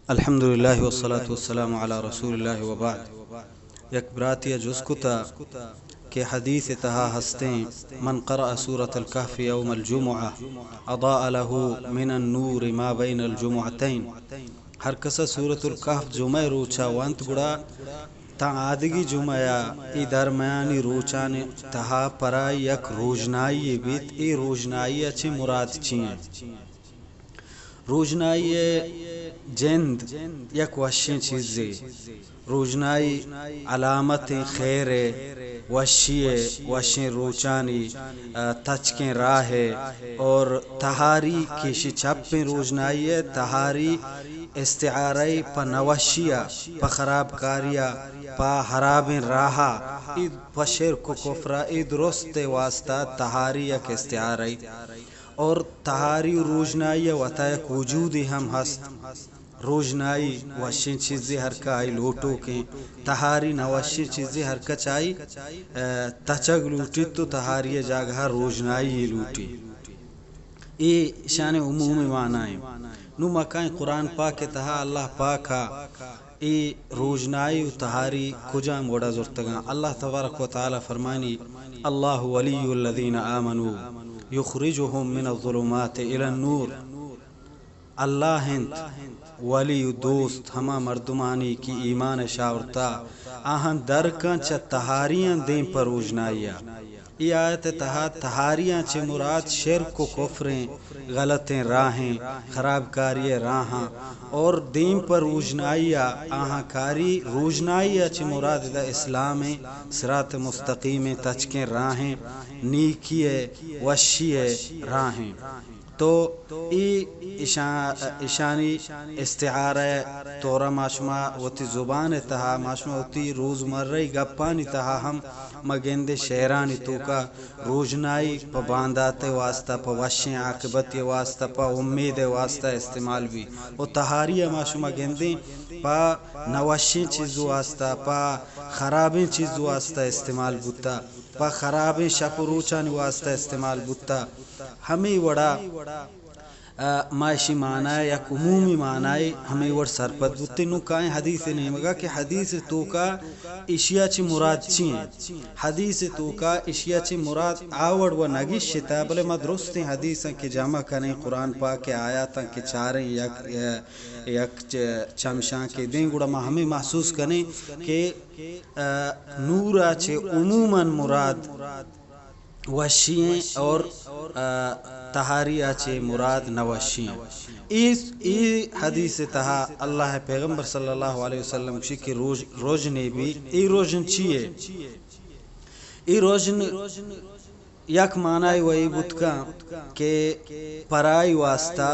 الحمدللہ والصلاة والسلام علی رسول اللہ وبعد۔ یک براتی ءَ جست کتا کہ حدیث ءِ تہا ہستیں، من قرأ سورة الکہف یوم الجمعہ اضاء لہ من النور ما بین الجمعتین۔ ہر کس ءَ سورة الکہف جمعہ ءِ روچا وانت، گڑا تاں آدگی جمعہ ءَ اے درمیانی روچانی تہا پرائی یک روژنائی یے بیت۔ اے روژنائی ءَ چہ مراد چی انت؟ روژنائی ءِ جند یک وشیں چیزے۔ روژنائی علامتیں خیر ءِ، وشی ءِ، وشیں روچانی، ءَ، تچکیں راہ ءِ، اور تہاری کہ ایشی چپیں روژنائی ءِ، تہاری استعارہ ءَ پہ نوشی ءَ، پہ خرابکاری ءَ، پہ ہرابیں راہ ءَ، اے پہ شرک و کفر ءَ، اے درست ءِ واسطہ تہاری یک استعارہ ءِ۔ اور تہاری و روژنائی ءِ وتا یک وجودے ہم ہست۔ روژنائی وشیں چیزے ہر کہ آئی لوٹوکیں، تہاری نہ وشیں چیزے ہر کہ چہ آئی، ءَ، تچگ لوٹیت تو تہاری ءِ جاگہ ءَ روژنائی یے لوٹی۔ اے ایشانی عمومی معنی ایں۔ نوں ما کائیں قرآن پاک ءِ تہا اللہ پاک ءَ اے روژنائی و تہاری کجام وڑا زرتگاں؟ اللہ تبارک و تعالی فرمانی، اللہ ولی الذین آمنوا یخرجهم من الظلمات الی النور۔ اللہ انت ولی و دوست ہما مردمانی کہ ایمان اش آورتا، آہاں در کن چہ تہاریاں دیم پہ روژنائیا۔ اے آیت ءِ تہا تہاریاں چہ مراد شرک و کفریں، غلطیں راہیں، خرابکاری ءِ راہاں، اور دیم پہ روژنائیا آہاں کاری۔ روژنائیا چہ مراد ادا اسلامیں، صراط مستقیمیں، تچکیں راہیں، نیکی ءِ، وشی ءِ راہیں۔ تو اے اشاں، اشانی استعارہ ءِ طورا ما شما وتی زبان ءِ تہا، ما شما وتی روزمرہ ءِ گپانی تہا ہم ما گندیں شعرانی توکا روژنائی پہ باندات ءِ واسطہ، پہ وشیں عاقبت ءِ واسطہ، پہ امید ءِ واسطہ استعمال بی۔ و تہاری ءَ ما شما گندیں پہ نوشیں چیز ءِ واسطہ، پہ خرابیں چیز ءِ واسطہ استعمال بوتا، پہ خرابیں شپ و روچانی واسطہ استعمال بوتا۔ ہمے وڑا ءَ ما اشی معنی ءَ یک عمومی معنی ءَ ہمے وڑ سرپد بوتیں۔ نوں کائیں حدیث ءِ نیمگا کہ حدیث ءِ توکا اشیا چہ مراد چی انت؟ حدیث ءِ توکا اشیا چہ مراد آ وڑ و نگیشتا، بلے ما درستیں حدیثاں کہ جمع کنیں، قرآن پاک ءِ آیاتاں کہ چاریں یک، یک چ-، چمشاں کہ دیں، گڑا ما ہمے محسوس کنیں کہ، ءَ، نور ءَ چہ عموماً مراد وشی ایں اور، ءَ، تہاری ءَ چہ مراد نہ وشی ایں۔ اے، اے حدیث ءِ تہا اللہ ءِ پیغمبر صلی اللہ علیہ وسلم گوشی کہ روژ-، روژنے بی، اے روژن چی اے؟ اے روژن یک معنی وئی بوت کن کہ پرائی واسطہ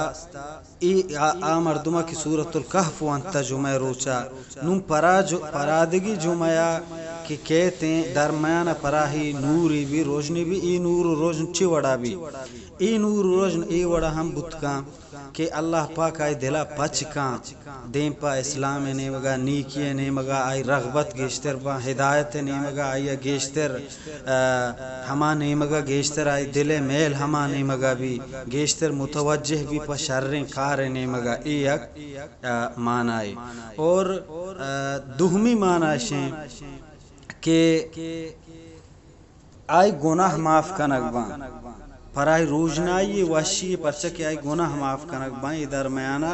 اے آ، آ مردماں کہ سورۃ الکہف وانتا جمعہ ءِ روچا، نوں پرا جو-، پرادگی جمعہ ءَ کہ کیتیں درمیان ءَ پراہی نورے بی، روژنے بی، اے نور و روژن چے وڑا بی؟ اے نور و روژن اے وڑا ہم بوت کن کہ اللہ پاک آئی دلا پچ کن، دیم پہ اسلام ءِ نیمگا، نیکی ءِ نیمگا آئی رغبت گیشتر باں، ہدایت ءِ نیمگا آئی ءَ گیشتر، ءَ، ہما نیمگا گیشتر آئی دل ءِ میل ہما نیمگا بی، گیشتر متوجہ بی پہ شریں کار ءِ نیمگا۔ اے یک، ءَ، معنی۔ اور، ءَ، دومی معنی اش ایں کہ آئی گناہ معاف کنگ باں۔ پرائی روژنائی ءِ وشی ءَ پرچا کہ آئی گناہ معاف کنگ باں۔ اے درمیانا،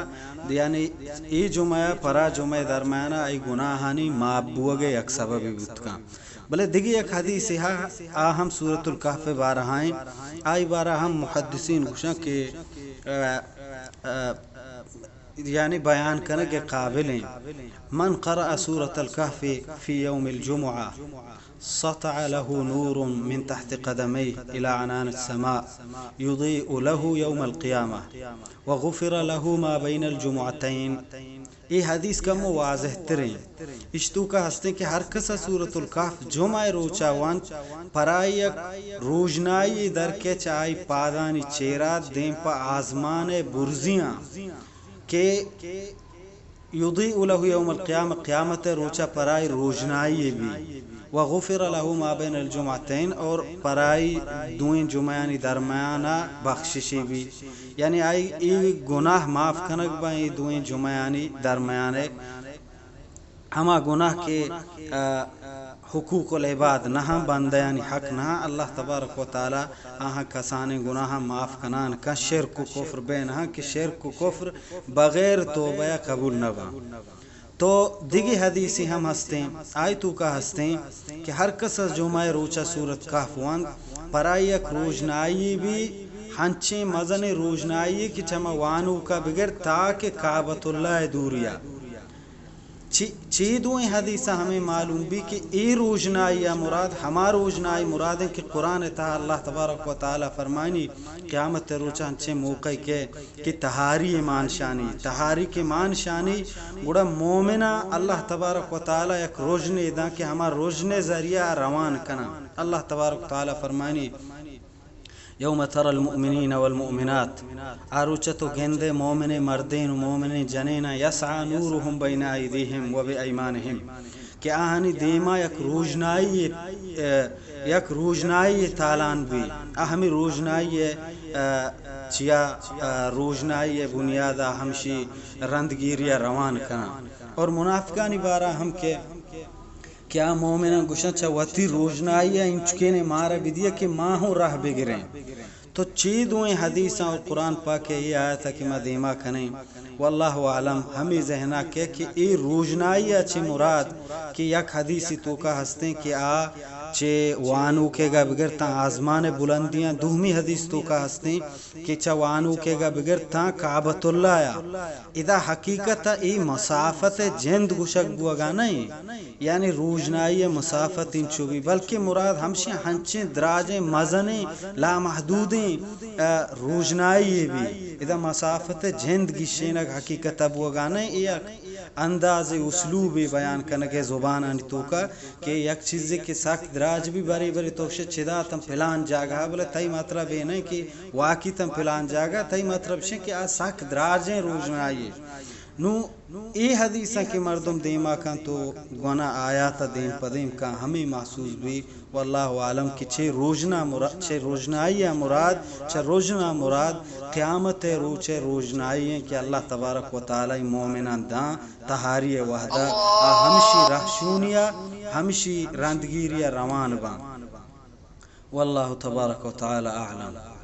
یعنی اے جمعہ ءَ پرا جمعہ ءِ درمیانا آئی گناہانی معاف بوگ ءِ یک سببے بوت کن۔ بلے دگہ یک حدیثے ہا، آ ہم سورۃ الکہف ءِ بارہا ایں۔ آئی بارہا ہم محدثین گوشاں کہ، ءَ، ءَ، یعنی بیان کنگ ءِ قابل ایں۔ من قرأ سورۃ الکہف فی یوم الجمعہ سطع له نور من تحت قدميه إلى عنان السماء يضيء له يوم القيامة وغفر له ما بين الجمعتين۔ اے حدیث کمو واضح تریں۔ اش توکا ہستیں کہ ہر کسا سورۃ الکہف جمعہ ءِ روچا وانت، پرائی یک روژنائی در کئیت چہ آئی پادانی چیرا دیم پہ آزمان ءِ برزیاں کہ یضیء لہ یوم القیامہ، قیامت ءِ روچ ءَ پرائی روژنائی بی، وغفر لہ ما بین الجمعتین، اور پرائی دوئیں جمعیانی درمیان ءَ بخششے بی، یعنی آئی اے گناہ معاف کنگ باں اے دوئیں جمعیانی درمیان ءَ۔ ہما گناہ کہ، آ، حقوق العباد نہ ہاں، بندیانی حق نہ ہاں، اللہ تبارک و تعالی آہاں کسانیں گناہاں معاف کنان کن، شرک و کفر بے نہ ہاں کہ شرک و کفر بغیر توبہ ءَ قبول نہ باں۔ تو دگہ حدیثے ہم ہستیں، آئی توکا ہستیں کہ ہر کس از جمعہ روچا سورت کہف وند، پرائی یک روژنائی بی، ہنچیں مزنیں روژنائی کہ چما وانوکا بگر تاکہ کعبۃ اللہ ءِ دوریا۔ چی، چی دوئیں حدیثاں ہمیں معلوم بی کہ اے روژنائی ءَ مراد ہما روژنائی مراد انت کہ قرآن ءِ تہا اللہ تبارک و تعالی فرمائنی، قیامت ءِ روچ ءَ انچیں موقع کہ، کہ تہاری مان شانی، تہاری کہ مان شانی، گڑا مومنا اللہ تبارک و تعالی یک رژنے داں کہ ہما رژن ءِ ذریعہ ءَ روان کناں۔ اللہ تبارک و تعالی فرمائنی، یوم تری المؤمنین والمؤمنات، آ روچ ءَ تو گندے مومنیں مردین و مومنیں جنیناں، یسعی نورهم بین ایدیهم و بایمانهم، کہ آہانی دیما یک روژنائی، ءَ، یک روژنائی تالان بی، آ ہمیں روژنائی ءَ، ءَ، چیا، ءَ، روژنائی ءِ بنیادا ہمشی رندگیری ءَ روان کناں۔ اور منافقانی بارہ ہم کہ کہ آ مومناں گوشاں، چہ وتی روژنائی ءَ انچکینے مارا بدیئے کہ ما ہوں راہ بگریں۔ تو چی دوئیں حدیثاں اور قرآن پاک ءِ اے آیت ءَ کہ ما دیما کنیں، واللہ اعلم، ہمے ذہنا کہ، کہ اے روژنائی ءَ چہ مراد کہ یک حدیثے توکا ہستیں کہ آ چہ وانوکیگا بگر تاں آزمان ءِ بلندیاں، دومی حدیث توکا ہستیں کہ چہ وانوکیگا بگر تاں کعبۃ اللہ ءَ۔ ادا حقیقت ءَ اے مسافت ءِ جند گوشگ بوگا نہ ایں، یعنی روژنائی ءِ مسافت انچو بی، بلکہ مراد ہمشی ہنچیں دراجیں مزنیں لامحدودیں، ءَ، روژنائی بی۔ ادا مسافت ءِ جند گیشینگ حقیقت ءَ بوگا نہ ایں، اے یک انداز اسلوبے بیان کنگ ءِ زبانانی توکا کہ یک چیزے کہ سک دراج بی، برے برے تو گوشے چدا تاں پلان جاگہ، بلے تئی مطلب اے نہ کہ واقعی تاں پلان جاگہ، تئی مطلب شے کہ آ سک دراجیں روژنائی۔ نوں اے حدیثاں کہ مردم دیما کن تو گونا آیات ءَ دیم پہ دیم کن ہمے محسوس بی، واللہ اعلم، کہ چہ روژنا مرا-، چہ روژنائی ءَ مراد، چہ روژنا مراد قیامت ءِ روچ ءِ روژنائی ایں کہ اللہ تبارک و تعالی مومناں داں تہاری ءِ وہدا آ ہمشی رہشونی ءَ، ہمشی رندگیری ءَ روان باں۔ واللہ تبارک و تعالی اعلم۔